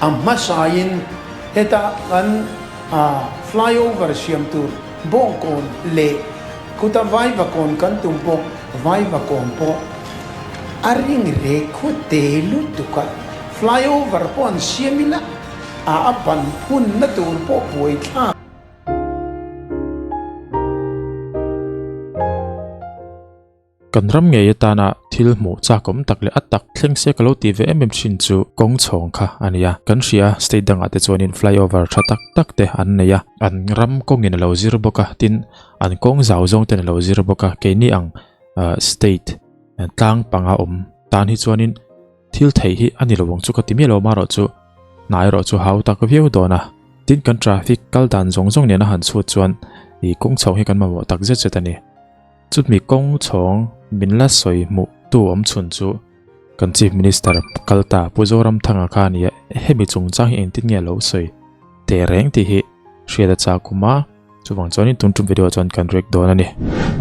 A hmasain heta kan flyover siam tur Bawngkawn leh khuta Vaivakawn kan tum pawh Vaivakawn pawh a ring rek khu te lutuk a, flyover pawh an siam ila a ban phunna tur pawh buaithlak. Kan ram ngei atana thil hmuh chakawm tak leh a tak thleng se ka lo tih ve em em thin chu kawng chhawng kha a ni a. Kan hria state dangah te chuanin flyover tha tak tak te an nei a. An ram kawngin a lo zir bawk a, tin an kawng zau zawng ten a lo zir bawk a. Keini ang state tlang panga awm tan hi chuanin thil theih hi a ni lo ang chu ka ti miah lo amaherawh chu hna erawh chu hau tak viau dawn a. Tin kan traffic kal dan zawng zawng nena han chhut chuan ih kawng chhawng hi kan mamawh tak zet zet a ni. Chutmi kawng chhawng min la sawi hmuh tu awm chhun chu kan Chief Minister kal ta Pu Zoramthanga kha a ni a, hemi chungchang hi engtin nge a lo sawi teh reng tih hi hriat a chak awm a, chuvang chuanin tun tum video chuan kan rek dawn a ni.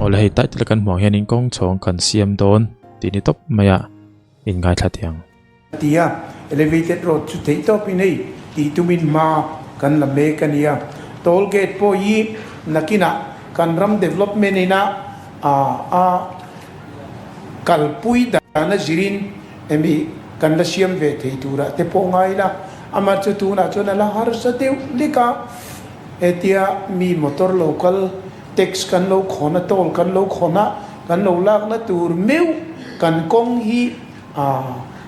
Awle hei title kan hmuh ang hianin kawng chhawng kan siam dawn tih ni tawp mai a inngaithla teh ang. Tia elevated road chu theih tawpin hei tih tumin hma kan la mek a nia. Toll gate pawh hi nakinah kan ram development ina a kalpui dana zirin emi kan la siam ve thei turah te pawh ngai ila, amah chu tunah chuan a la harsa deuh lek a, hetia mi motor lo kal tax kan lo khawn a, toll kan lo khawn a, kan lo lakna tur meuh kan kawng hi A,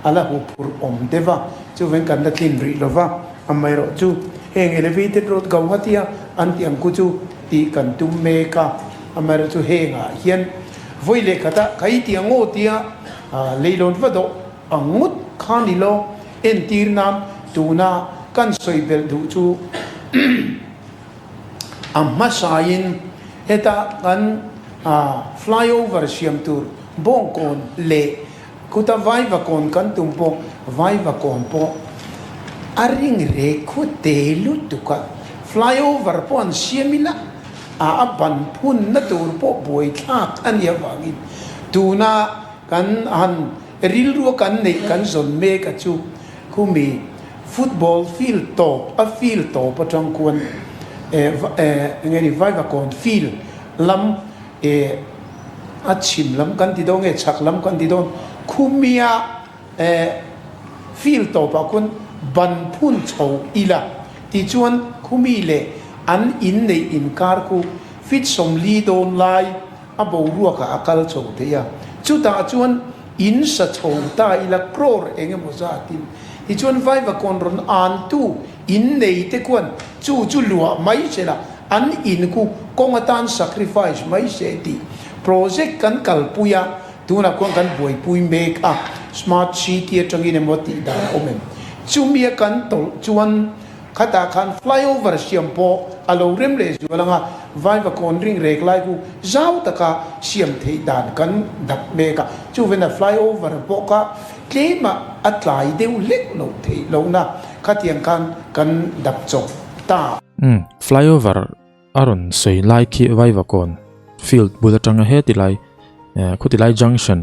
a la huphurh awm deuh a, chuveng kan la tlin rih lo va, amaherawh chu heng elevated road Gauhati-a an tih ang khu chu tih kan tum mek a, amaherawh chu hengah hian vawi leh khata khai tih ang aw tia leilawn va dawh ang ngawt kha ni lo, entir nan tuna kan sawi belh duh chu a hmasain heta kan flyover siam tur Bawngkawn leh Khuta Vaivakawn kan tum pawh Vaivakawn pawh a ring rek khu te lutuk a, flyover pawh an siam ila a a ban phunna tur pawh buaithlak a nih avangin tuna kan han rilrua kan neih kan zawn mek a chu khumi football field tawp a field tawp atang khuan eng nge ni Vaivakawn field lam E a chhim lam kan ti dawn nge chhak lam kan ti dawn khumia e field tawpah khuan ban phun chho ila tichuan khumi leh an in neih inkar khu feet 40 dawn lai a boruakah a kal chho thei a, chutah chuan in sa chho ta ila crore eng emaw zatin tichuan Vaivakawn rawn antu in nei te khuan chu chu luah mai sela An in khu kawng atan sacrifice mai se tih project kan kalpui a, tunah khuan kan buaipui mek a, smart city atangin emaw tih dan a awm em? Chumi a kan tawlh chuan khatah khan flyover siam pawh a lo rem leh zual ang a, Vaivakawn ring rek lai khu zau taka siam theih dan kan dap mek a, chuvena flyover pawh kha tlema a tlai deuh hlek loh theih lohna khatiang khan kan dap chawp ta. Umm flyover a rawn sawi lai khi Vaivakawn field bul atanga heti lai eh khuti lai junction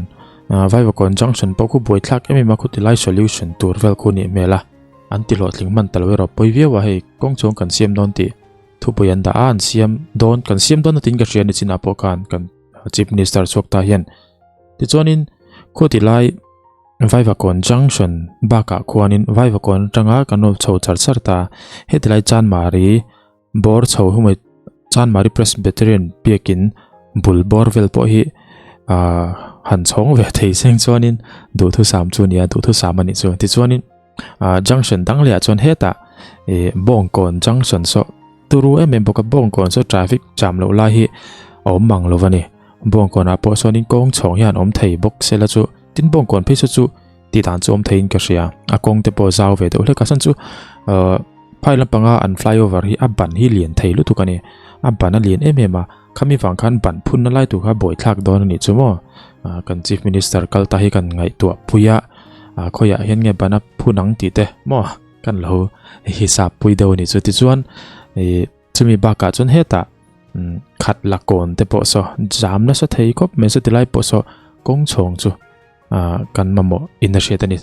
ah Vaivakawn junction pawh khu buai thlak em em a khuti lai solution tur vel khu nih hmel a an ti hlawhtling hman ta lo erawh pawi viau a hei kawng chuang kan siam dawn tih thupui an dah a an siam dawn kan siam dawn a tiin ka hria ni chinah pawh khan kan chief minister chhuak ta hian tichuanin khuti lai. Vaivakawn Junction bakah khuanin Vaivakawn atanga kan rawn chho char char ta. Heti lai Chanmari bawr chho humai Chanmari Presbyterian biakin bul bawr vel pawh hi ahh han chhawng ve thei seng chuanin duhthusam chu a ni a, duhthusam a nih chu. Tichuanin ahh junction dang lehah chuan hetah ih Bawngkawn Junction saw turu em em bawk a, Bawngkawn saw traffic jam loh lai hi a awm mang lo a ni. Bawngkawnah pawh chuanin kawng chhawng hian awm thei bawk sela chu. Tin bawngkawn phei saw chu tih dan chu awm theiin ka hria a kawng te pawh zau ve deuh hlek a chhan chu ahh phai lampanga an flyover hi a ban hi lian thei lutuk a ni a ban a lian em em a khami vang khan ban phun na lai tur kha buai thlak dawn a nih chu maw ah kan chief minister kal ta hi kan ngaihtuah pui a ah khawiah hian nge ban a phun ang tih te maw kan lo hisap pui deuh a nih chu tichuan ih chumi bakah chuan hetah. Khat la kawn te pawh saw jam nasa thei khawp mai saw tilai pawh saw kawng chhawng chu ah kan mamawh in a hriat a ni.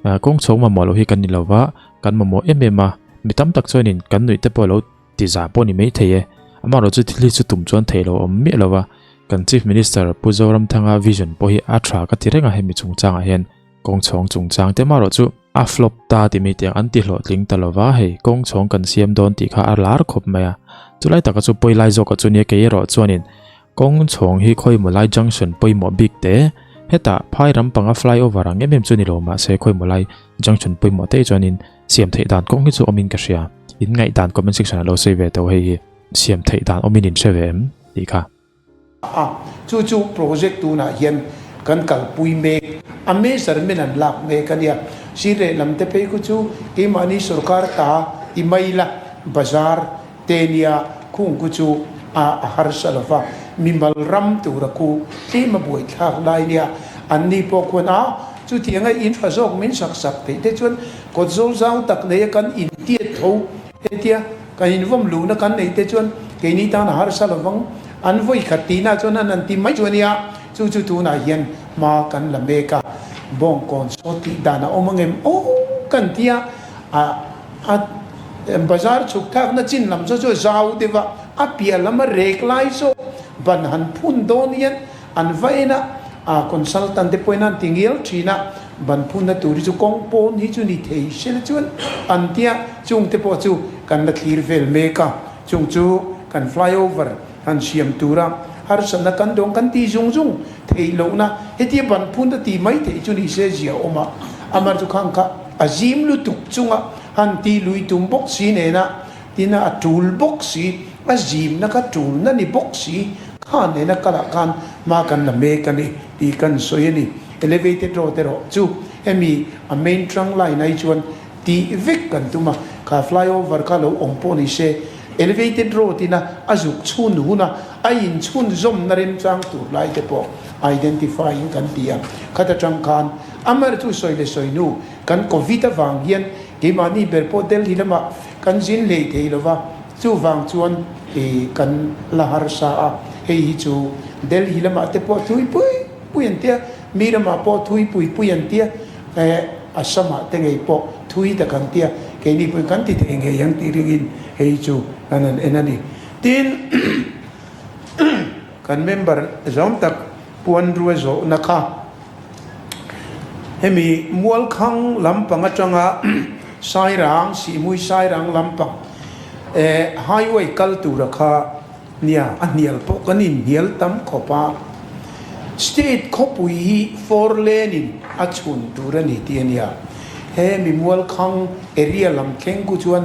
Ah kawng chhawng mamawh loh hi kan ni lo va, kan mamawh em em a, mi tam tak chuanin kan nuih te pawh lo ti za pawh ni mai thei e. Amaherawhchu thil hi chu tum chuan theih lo awm miah lo va, kan Chief Minister Pu Zoramthanga vision pawh hi a tha ka ti reng a hemi chungchangah hian kawng chhawng chungchang te amaherawhchu a flop ta ti mai tiang an ti hlawhtling ta lo va, hei kawng chhawng kan siam dawn tih kha a lar khawp mai a, chulai taka chu pawi lai zawkah chu nia kei erawh chuanin Kawng chhawng hi khawimaw lai junction pawimawh bik te, hetah phai ram panga flyover ang em em chu ni lo mahse khawimaw lai junction pawimawh te chuanin siam theih dan kawng hi chu awmin ka hria. In ngaih dan comment section ah lo sawi ve tawh hei hi siam theih dan awmin in hre ve em tih kha. A, chu chu project tunah hian kan kalpui mek a measurement an lak mek a nia. Sir lehlam te phei khu chu keimahni sorkar ta ti mai la bazar Te nia khung khu chu a harsa lo va, mimal ram tura khu tlem a buaithlak lai nia an ni pawh khuan a, chutianga in tha zawk min sak sak theih te chuan kawt zawl zau tak neia kan intiat tho hetia kan invawm luhna kan neih te chuan keini tan a harsa lo vang, an vawi khat tihna chuan an han ti mai chu a nia, chu chu tunah hian hma kan la mek a, bawngkawn saw tih dan a awm angem aw kan tia a. A bazar chhuk thlakna chin lam chu chu zau deuh a, a piah lama rek lai zawk ban han phun dawn hian an va en a, a consultant te pawhin an ti ngial thin a, ban phunna tur hi chu kawng pawn hi chu ni thei se la chuan an tia, chung te pawh chu kan la thlir vel mek a, chung chu kan flyover han siam tura harsatna kan dawng kan ti zung zung theih lohna hetia ban phun a ti mai theih chu ni se zia awm a, amah chu khang kha a zim lutuk chunga han ti lui tum bawk si nena tina a tul bawk si, a zimna kha tulna ni bawk si kha nena kalah khan hma kan la mek a ni tih kan sawi a ni. Elevated road erawh chu hemi a main trunk line ai chuan Tih vek kan tum a, kha flyover kha lo awm pawh ni se, elevated road ina a zuk chhun hun a, a inchhun zawmna remchang tur lai te pawh identify in kan ti a, khat atang khan Amar chu sawi leh sawi hnu kan covid avang hian keimahni ber pawh Delhi lamah kan zin hlei thei lo va, chuvang chuan kan la harsa a, hei hi chu Delhi lamah te pawh thui pui pui an tia, mi ramah pawh thui pui pui an tia. Assam-ah te ngei pawh thui tak an tia, keini pawhin kan ti thei ngei ang tih ringin hei chu kan han en a ni. Tin, kan member zawng tak puanrua zawhna kha hemi Mualkhang lampang atanga Sairang, Sihmui Sairang lampang highway kal tura kha Nia, a hnial pawh kan inhnial tam khawp a. State khawpui hi four lane in a chhun tur a ni tih a nia. He Mimualkhang area lam thleng ku chuan.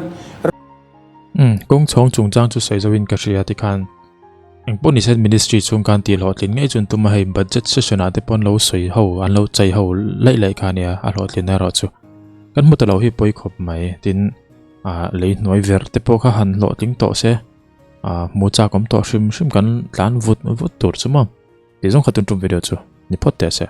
Umm, kawng chhawng chungchang chu sawi zoin ka hria tikhan engpawh ni se ministry chhung khan tih hlawhtlin ngei chuan tuma hei budget session ah te pawh an lo sawi ho an lo chei ho laih laih kha ania a hlawhtlin erawh chu kan hmu ta lo hi pawi khawp mai tin ah lei hnuai ver te pawh kha han hlawhtling tawh se. Ah, hmu chak awm tawh hrim hrim kan tlan vut vut tur chu maw? Tih zawng kha tun tum video chu ni phawt teh se.